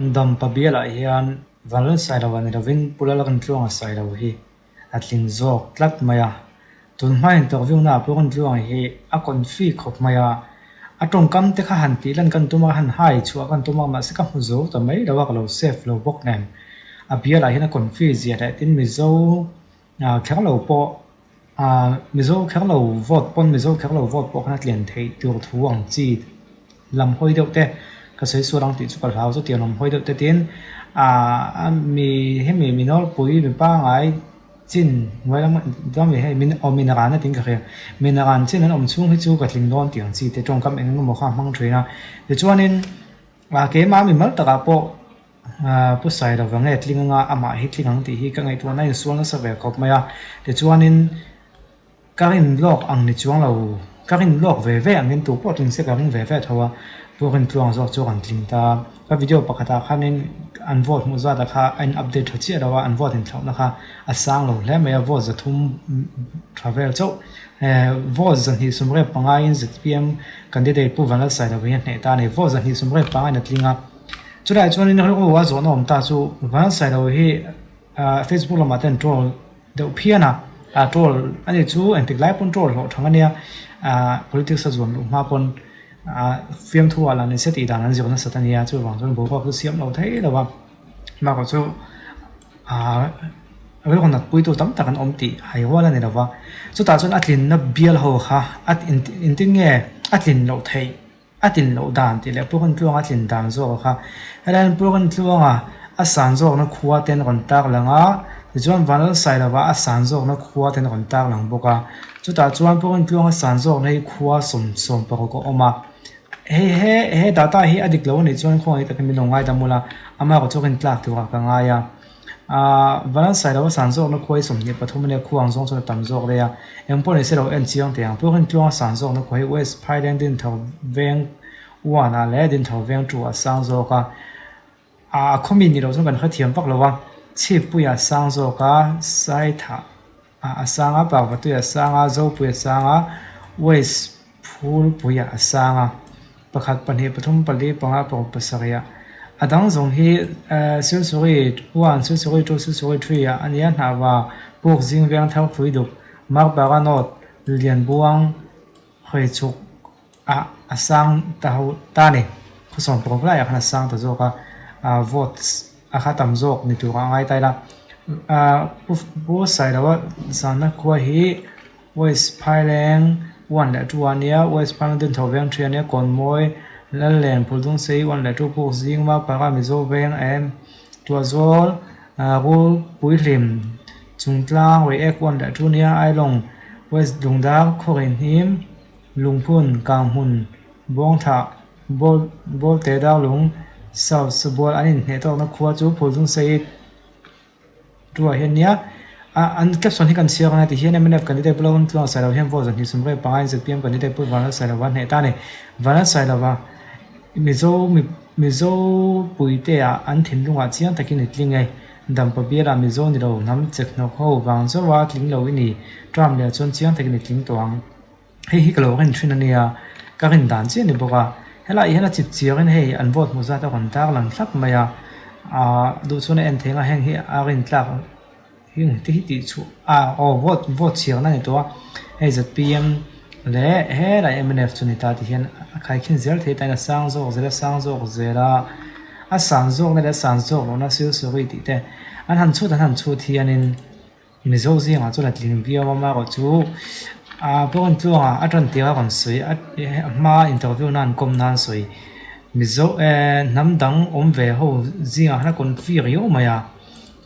Dampa bialah hian Vanlalsailova ni lovin Pu Lalrintluanga Sailo hi a tling zawk tlat mai a. Tun hma interview na ah Pu Rintluanga hi a confi khawp mai a, a tawngkam te kha han tih lan kan tum a, han hai chhuah kan tum a, mahse ka hmu zo ta mai lo a, ka lo save lo bawk nen. A bialah hian a confi zia leh tin Mizo kher lo pawh Aaa Mizo kher lo vote pawn Mizo kher lo vote pawh khan a tlian theih tur thu ang chi lam hawi deuh te ka sawi sual ang tih chu ka hlau chu tiang lam hawi deuh te tin aaa mi hemi mi nawlpui mi pangai chin hnuai lam chuan mi hei min aw min ran a tiin ka hria min ran chin an awm chhung hi chu ka tling dawn tih ang chi te tawngkam eng emaw kha a hmang thin a tichuanin ah keimah mi mal takah pawh. Pu Sailova nge tling anga amah hi tling ang tih hi ka ngaihtuahna a insual nasa ve khawp mai a. Tichuanin ka rin lawk ang ni chuang lo, ka rin lawk ve ve angin tu pawh tling se ka ring ve ve tho a, Pu Rintluang zawk chu a rawn tling ta. Ka video pakhatah khanin an vote hmuh zatah kha a in update tha chiah lo a, an vote inthlauhna kha a sang lo hle mai a, vote 300 tha vel chauh. Vote 275in zpm candidate Pu Vanlalsailova hi a hneh ta a ni. Vote 275in a tling a. Chulaiah chuanin rilru a zawhna awm ta chu Vansailo hi Facebook lamah te an troll deuh phian a, a troll a ni chu engtik lai pawn troll hlawh thang a nia, politics a zuam luh hma pawn fiamthu ah lah ni se tih dan an zir nasat a nia, chuvang chuan boruak chu siam lo thei lo va, bakah chu rilru nat puitu tam tak an awm tih hai rual a ni lo va, chutah chuan a tlinna bial ho kha a engtin nge a tlin loh theih. A tlin loh dan tih leh Purintluanga tlin dan zawk a kha. Helai hian Purintluanga a san zawkna khua ten rawn tar lang a, tichuan Vanlalsailova a san zawkna khua ten rawn tar lang bawk a. Chutah chuan Purintluanga san zawkna hi khua 16 a awm a. Hei he he data hi a dik lo a nih chuan khawngaih takin min lo ngaidam ula, amah erawh chu rin tlak turah ka ngai a. Aaa Vanlalsailova san zawkna khua hi 23 a nia, khua ang zawng chuan a tam zawk daih a. Eng pawh ni se lo en chiang teh ang. Purintluanga san zawkna khua hi West Phaileng Dinthar veng 1 ah leh Dinthar veng 2 ah sang zawk a. Aa a khawmi ni loh chuan kan hrethiam vak lo a. Chhippuia sang zawk a, Saithah ah a sang a, Parvatuia a sang a, Zopuia a sang a, West Phulpuia a sang a. Pakhat, pahnih, pathum, pali, panga, paruk, pasarih a dang zawng hi Silsuri 1, Silsuri 2, Silsuri 3 ah a nia hnahva puk zing veng thar phui duk Marpara North, Lianbuang, Hreichuk ah a sang ta ho ta a ni. Khawsawm paruk laiah khan a sang ta zawk a, votes a kha tam zawk ni turah a ngai ta ila. Pu Sailoa zanna khua hi West Phaileng 1 leh 2 a nia, West Phaileng Dintho Veng 3 a nia, Kawnmawi, Lallen, Phuldungsei 1 leh 2 Puk Zing, Mapara, Mizo Veng, em, Tuahzawl, Rul, Puihlim, Chungtlang, Reiek 1 leh 2 nia, Ailawng, West Lungdar, Khawrihnim, Lungphun, Kanghmun, Bawngthah, Bawlte, Darlung, South Sabual an inhneh tawkna khua chu Phuldungsei Tuah hian nia a an caption hi kan chhiar ang a ti hian mnf candidate pawh lo an tluang sailo hian vote 235 in zpm candidate pawh Vanlalsailova a hneh ta a ni. Vanlalsailova Mizo Mizo puite ah an thinlungah chiang takin i tling e. Dampa bialah Mizo ni lo hnam chekhnawk ho vang zauha tling lo i ni. Term leh chuan chiang takin i tling tawh ang. Hei hi ka lo rin thin a nia, ka rin dan chiah a ni bawk a. Helaiah hian a chip chiangin hei an vote hmuh zat a rawn tar lang thlap mai a, aaa duh chuan a en thei ang a, heng hi a rin tlak hi te hi tih chhuah a aw vote vote chhiarna a ni tawh a, hei zpm leh helai mnf chu ni ta ti hian a khaikhin zel thei ta in a sang zawk zel a sang zawk zel a, a san zawkna leh a san zawk lohna silsuri tih te an han chhut an han chhut hianin. Mizo zingah chuan a tling viau a amaherawh chu ah Pawn tluangah a tan tir a rawn sawi a hma interview na an kawm nan sawi Mizo eh hnam dang awm ve ho zingah khan a confi riau mai a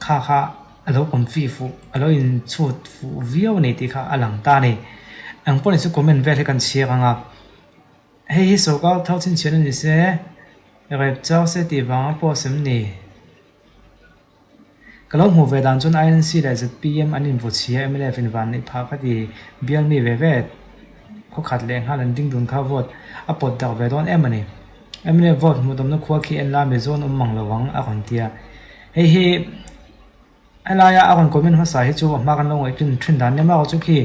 kha kha a lo confi fuh a lo inchhut fuh viau a ni tih kha a lang ta a ni eng pawh ni chu comment vel hi kan chhiar ang a hei hi sorkar thar chhinchhiahna ni se rep chau se tih vanga post em ni. Ka lo hmuh ve dan chuan INC leh zpm an invu chhia mnf in van neih phah ka ti bial mi ve ve khawkhat leh nghal an ding dun kha vote a pawt darh ve dawn em a ni. Mnf vote hmuh dawmna khua khi en la mizo an awm mang lo ang a rawn ti a. Hei hi helaia a rawn comment hmasa hi chu a hma kan lo ngaihtlin thin dan lem erawh chu khi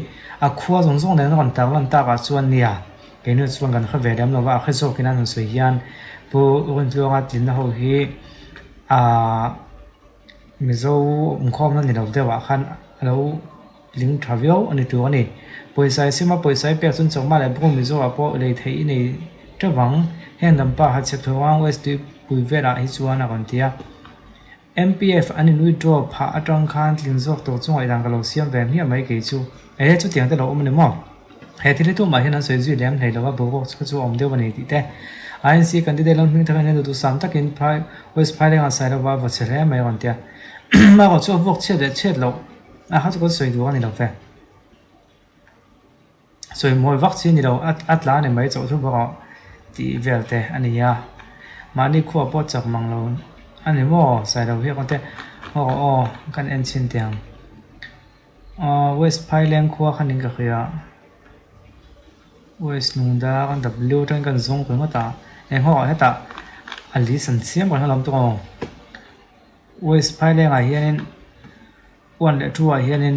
a khua zawng zawng nen a rawn tarlan takah chuan nia keini chuan kan hre ve lem lo va a hre zawkin an rawn sawi hian Pu Rintluanga tlinna ho hi. Aaa Mizo awmkhawmna ni lo deuh ah khan a lo tling tha viau a ni tur a ni. Pawisa i sim a, pawisa i pek chuan chawhma leh bawk Mizo ah pawh lei theih i nei teuh vang. Heng lampa ha chhep tho ang West Tuipui velah hi chuan a rawn ti a. MPF an in withdraw phah atang khan tling zawk tur chu ngaihdan ka lo siam ve hmiah mai kei chu. Ehe chutiang te lo awm a ni maw? He thil hi tumah hian an sawi zui lem hlei lo a, boruak chu chu a awm deuh a ni tih te. INC candidate lam hming thar hian duhsam takin phai West Phailengah Sailova va chhe hle mai a rawn ti a. Erawh chu a vuak chhiat leh chhiat loh a kha chu kan sawi duh a ni lo ve. Sawi mawi vak chi a ni lo, a tla a ni mai chauh thu bawk ah tih vel te a ni a. Mahni khua pawh chak mang lo a ni maw Sailo hi a rawn ti a. Aw aw kan en chhin teh ang. Aw West Phaileng khua khan in ka hria. West Lungdar W atangin kan zawng ringawt a, eng ho ah hetah a list an siam reng alawm tawh ang. West Phaileng ah hianin 1 leh 2 ah hianin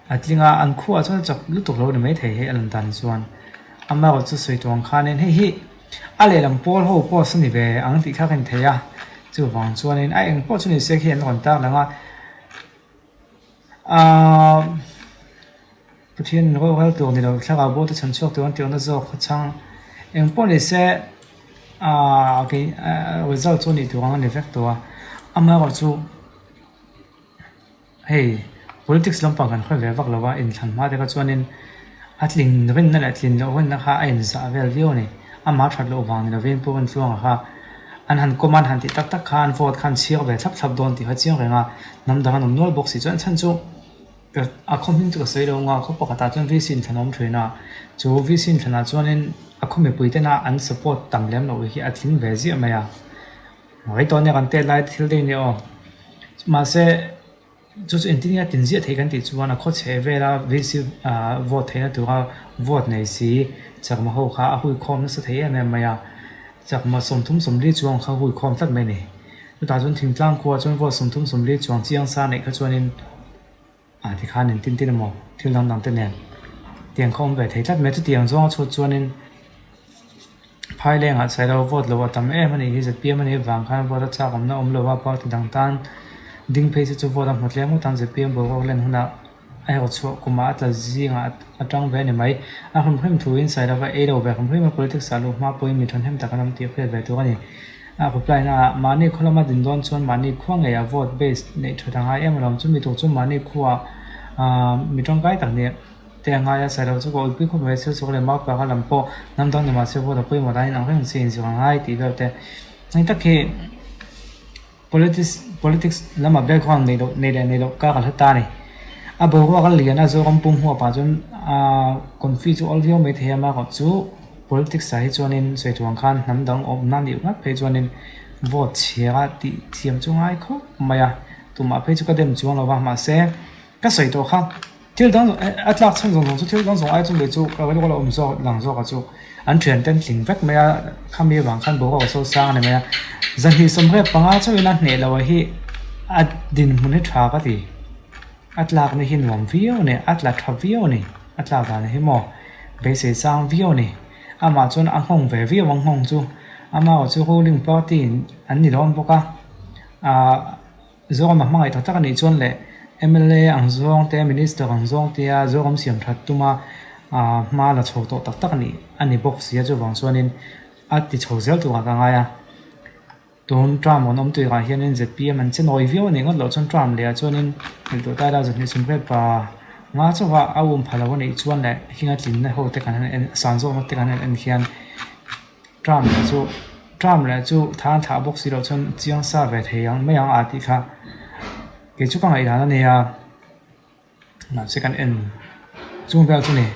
a tling a, an khuaah chuan a chak lutuk lo a ni maithei hei a lan dan chuan. Amaherawhchu chu sawi tawh ang khanin hei hi a lehlam pawl ho post a ni ve ang tih kha ka inthei a, chuvang chuanin a eng pawh chu ni se khi an rawn tar lang a. Aaa Pathian in rual tur ni lo thlarau bo te chhan chhuak tur an tih awmna zawk kha chhang eng pawh ni se aaa kei result chu a nih tur ang a ni vek tawh a amaherawh chu hei politics lampang kan hre ve vak lo a inthlan hma te kha chuanin a tlin rinna leh tlin loh rinna kha a inzah vel viau a ni amah that loh vang ni lovin Pu Rintluanga kha An han kawm a, an han tih tak tak kha an vote kha an chhiar ve thlap thlap dawn tih kha chiang reng a, hnam dang an awm nual bawk si chuan chhan chu a khaw hming chu ka sawi lo ang a, khaw pakhatah chuan VC inthlan a awm thin a, chu VC inthlanah chuanin a khaw mipui tena an support tam lem loh hi a tling ve ziah mai a, mai tawh ania kan tet lai thil daih nia aw, mahse. Chu chu engtin nge a tin ziah theih kan tih chuan a khawchhe vela VC ah vote theihna tura vote nei si chakma ho kha a huikhawm nasa thei em em mai a, chakma 30 40 chuang kha huikhawm tlat mai a ni. Chutah chuan thingtlang khua chuan vote 30 40 chuang chiang sa neih kha chuanin ah tikhan engtin tin emaw thil dang dang te nen tiang kha awm ve thei tlat mai a, chutiang zawnga chhut chuanin. Phailengah Sailo vote lo a tam em a nih hi zpm a nih avang khan vote a chak awmna awm lo a, party dang tan ding phei se chu vote a hmu tlem ngawt ang zpm boruak len hunah a herh chhuah kumah a tla zingah a tang ve a ni mai. A hrim hrim thuin Sailova ei lo ve hrim hrim a politics ah luh hma pawhin mi thahnem tak an awm tih hriat ve tur a ni. A reply na ah mahni khaw lama din dawn chuan mahni khua ngeiah vote base neih that a ngai em alawm chumi tur chu mahni khua ah mi tangkai tak nih Te a ngai a, Sailo chu ka awipui khawp mai, Silchawk leh Maupa kha lam pawh hnam dang ni mah se vote a pawimawh danin ang reng si inzir a ngai tih vel te. Hei tak hi politics politics lama background nei loh nei leh nei loh kar a hla ta a ni. A boruak a lian a Zoram pum huap ah chuan aaa confi chu awl viau mai thei a, amaherawh chu politics ah hi chuanin sawi tur ang khan hnam dang awmna nih ngat phei chuanin vote chhiar a tih thiam chu ngai khawp mai a, tumah phei chu ka dem chuang lo va mahse ka sawi tawh kha. Thil dang a tlak chhan zawng zawng chu thil dang zawng ai chu leh chu ka rilru a awm zawk lang zawk a chu an thian ten tling vek mai a khami avang khan boruak a so sang a ni mai a zahnih sawmriat panga chauhin a hneh loh hi a dinhmun hi tha ka ti a tlak na hi nuam viau a ni a tla tha viau a ni a tlak dan hi maw beisei sang viau a ni amah chuan a nghawng ve viau ang nghawng chu amaherawhchu chu ruling party an ni dawn bawk a ahh. Zoram a hmangaih tak tak a nih chuan leh mla ang zawng te, Minister ang zawng te a Zoram siam that tuma hma la chho tawh tak tak a nih a ni bawk si a, chuvang chuanin a ti chho zel turah ka ngai a. Tun term rawn awm tuirah hianin zpm an che nawi viau a nih ngawt loh chuan term lehah chuanin ngaihtuah ta ila zahnih sumriat pa nga chauha a um pha lo a nih chuan leh heng a tlinna ho te kan han en san zawkna te kan han en hian Trump leh chu Trump leh chu than thlah bawk si loh chuan chiang sa ve thei ang mai ang a tih kha kei chu ka ngaihdan a nia mahse kan en chung vel chu ni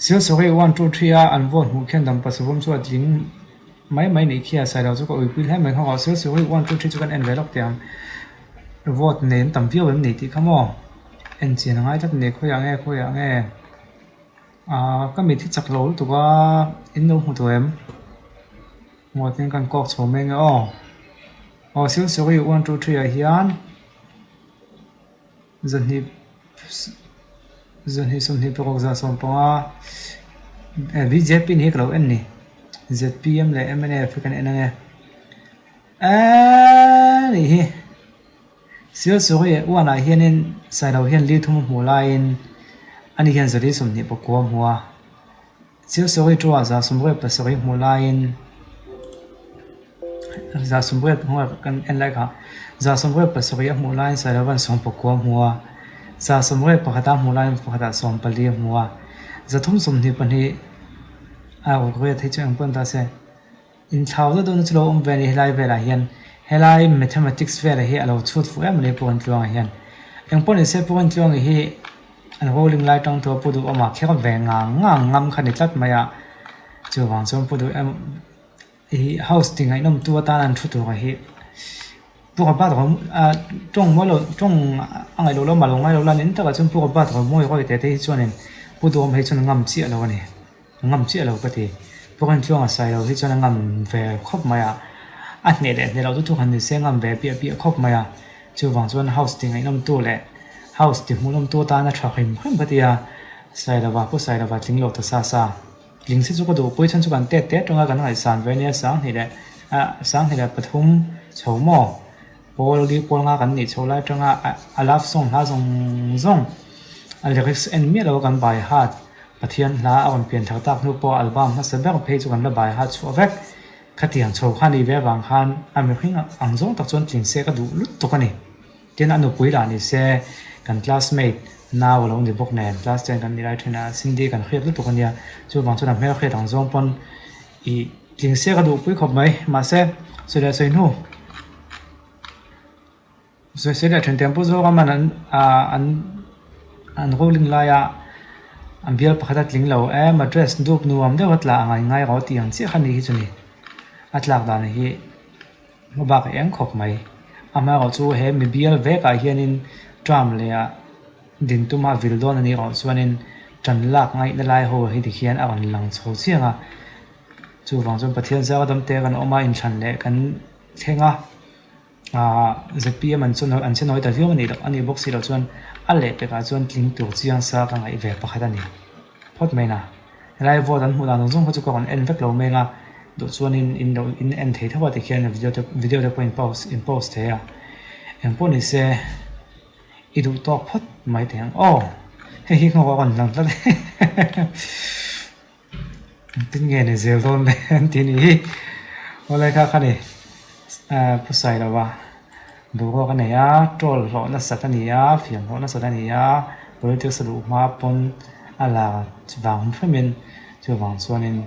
Silsawri 1 2 3 a an vote hmuh khian dampa savawm chu a tling mai mai nih khi a sailo chu ka uipui hle mai nghawk a Silsawri 1 2 3 chu kan en ve lawk teh ang vote nei an tam viau em ni tih kha maw en chian a ngai tlat a ni khawiah nge khawiah nge. Ahh ka mit hi chak lo lutuk a in lo hmu tawh em maw tin kan kawk chho mai ange aw aw silsawri 1 2 3 ah hian zahnih zahnih 26 15 bjp ni hi ka lo en ni zpm leh mnf hi kan en ange eeee. nih hi. Sialsawri uanah hianin Sailo hian li thum a hmuh laiin ani hian zali 29 a hmu a. Sialsawri tuah 77 hmuh laiin 98 kan en lai kha 97 a hmuh laiin Sailova'n 19 a hmu a. 91 a hmuh laiin pakhatah 14 a hmu a. 322 a riat hi chu eng pawh ni ta se. Inthlau deuh deuhna chu lo awm ve a ni helai velah hian helai mathematics velah hi a lo chhut fuh em a ni Pu Rintluanga hian. Engpawh ni se Pu Rintluanga hi an rolling lai tang thu a Pu Duhawma kher ve ngang ngang ngam kha ni tlat mai a, chuvang chuan Pu Duh em hi house ti ngaihnawm tu atan an thu tur hi Pu Robert rawng ah tawng mawi lo tawng a ngaih loh lamah lo ngai lo la nin takah chuan Pu Robert rawng mawi rawih teh te hi chuanin Pu Duhawma hi chuan a ngam chiah lo a ni. A ngam chiah lo ka ti. Pawhin tluanga sai lo hi chuan a ngam ve khawp mai a, a hneh leh hneh loh chu thu han ni se a ngam ve piah piah khawp mai a. Chuvang chuan house ti ngaihnawmtu leh house ti hmuhnawmtu atana tha hrim hrim ka ti a, Sailova Pu Sailova tling lo ta sa sa. Tling si chu ka duhpui chhan chu kan tet te atanga kan ngaihsan ve ania 2 23 chho maw? Pawl li pawl nga kan nih chho lai atanga a love song hla zawng zawng a lyrics en miah lo a kan by heart Pathian hla a rawn pian thar tak hnu pawh album hmasa ber phei chu kan la by heart chhuah vek. Khatiang chho kha ni ve avang khan a mihring ang zawng tak chuan tling se ka duh lutuk a ni. Tin a nupui lah ni se kan classmate nau a lo ni bawk nen class ten kan nih lai thin a Cindy kan hriat lutuk a nia chuvang chuan a hmelhriat ang zawng pawn Ih, tling se ka duhpui khawp mai, mahse sawi leh sawi hnu, sawi sawi leh then tiang pawh zawk a man an ah an an rolling laia an bial pakhat a tling lo em a dress dup nuam deuh a tla ang ngai rawh tih ang chiah kha ni hi chu ni, a tlak dan hi hma bak a eng khawp mai, amaherawh chu he mi bial vekah hianin term leh ah. Din tuma vil dawn a nih erawh chuanin ṭan lak ngaihna lai ho hi tikhian a rawn lang chho chiang a. Chuvang chuan Pathian zara dam te kan awm a, inthlan leh kan thleng a, aah zpm an chu an che nawi ta viau a nih loh a nih bawk si loh chuan a lehpekah chuan tling tur chiang sa ka ngaih ve pakhat a ni phawt mai na. Helai vote an hmuh dan zawng zawng kha chu ka rawn en vek lo meng a, duh chuanin in lo in en thei tho a tikhian video te video te pawh in pause in pause thei a, engpawh ni se. I duh tawk phawt mai teh ang aw. Hei hi nghawk a rawn lang tlat engtin nge ni zel dawn le an ti ni hi. Awle kha kha ni Pu Sailova boruak a nei a, troll hlawh nasat a ni a, fiam hlawh nasat a ni a, politics a luh hma pawn a la vang hrim hrimin chuvang chuanin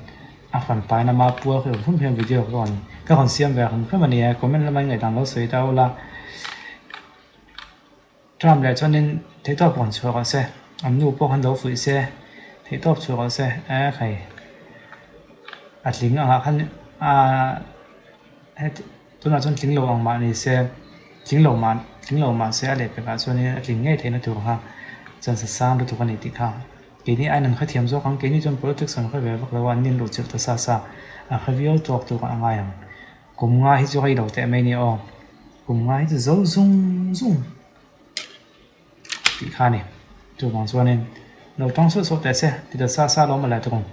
a hran paina mah pual hrim hrim hian video ka rawn ka rawn siam ve hrim hrim a ni a, comment lama ingaihdan lo sawi ta ula. Trump leh chuanin theihtawp rawn chhuah rawh se, an nu pawh khan lo fuih se, theihtawp chhuah rawh se, e khai a tling angah khan aaa heti tunah chuan tling lo ang mah ni se, tling lo mah tling lo mah se a lehpekah chuanin a tling ngei theihna tur kha chance a sang lutuk a ni tih kha keini aiin an hrethiam zawk ang, keini chuan politics an hre ve vak lo a, an nin luhchilh ta sa sa a hre viau tawk tur a ngai ang. Kum nga hi chu rei lo teh mai a ni aw. Kum nga hi chu zo zung zung tih kha a ni. Chuvang chuanin lo tawng suah suah teh se ti ta sa sa lo mawle tung.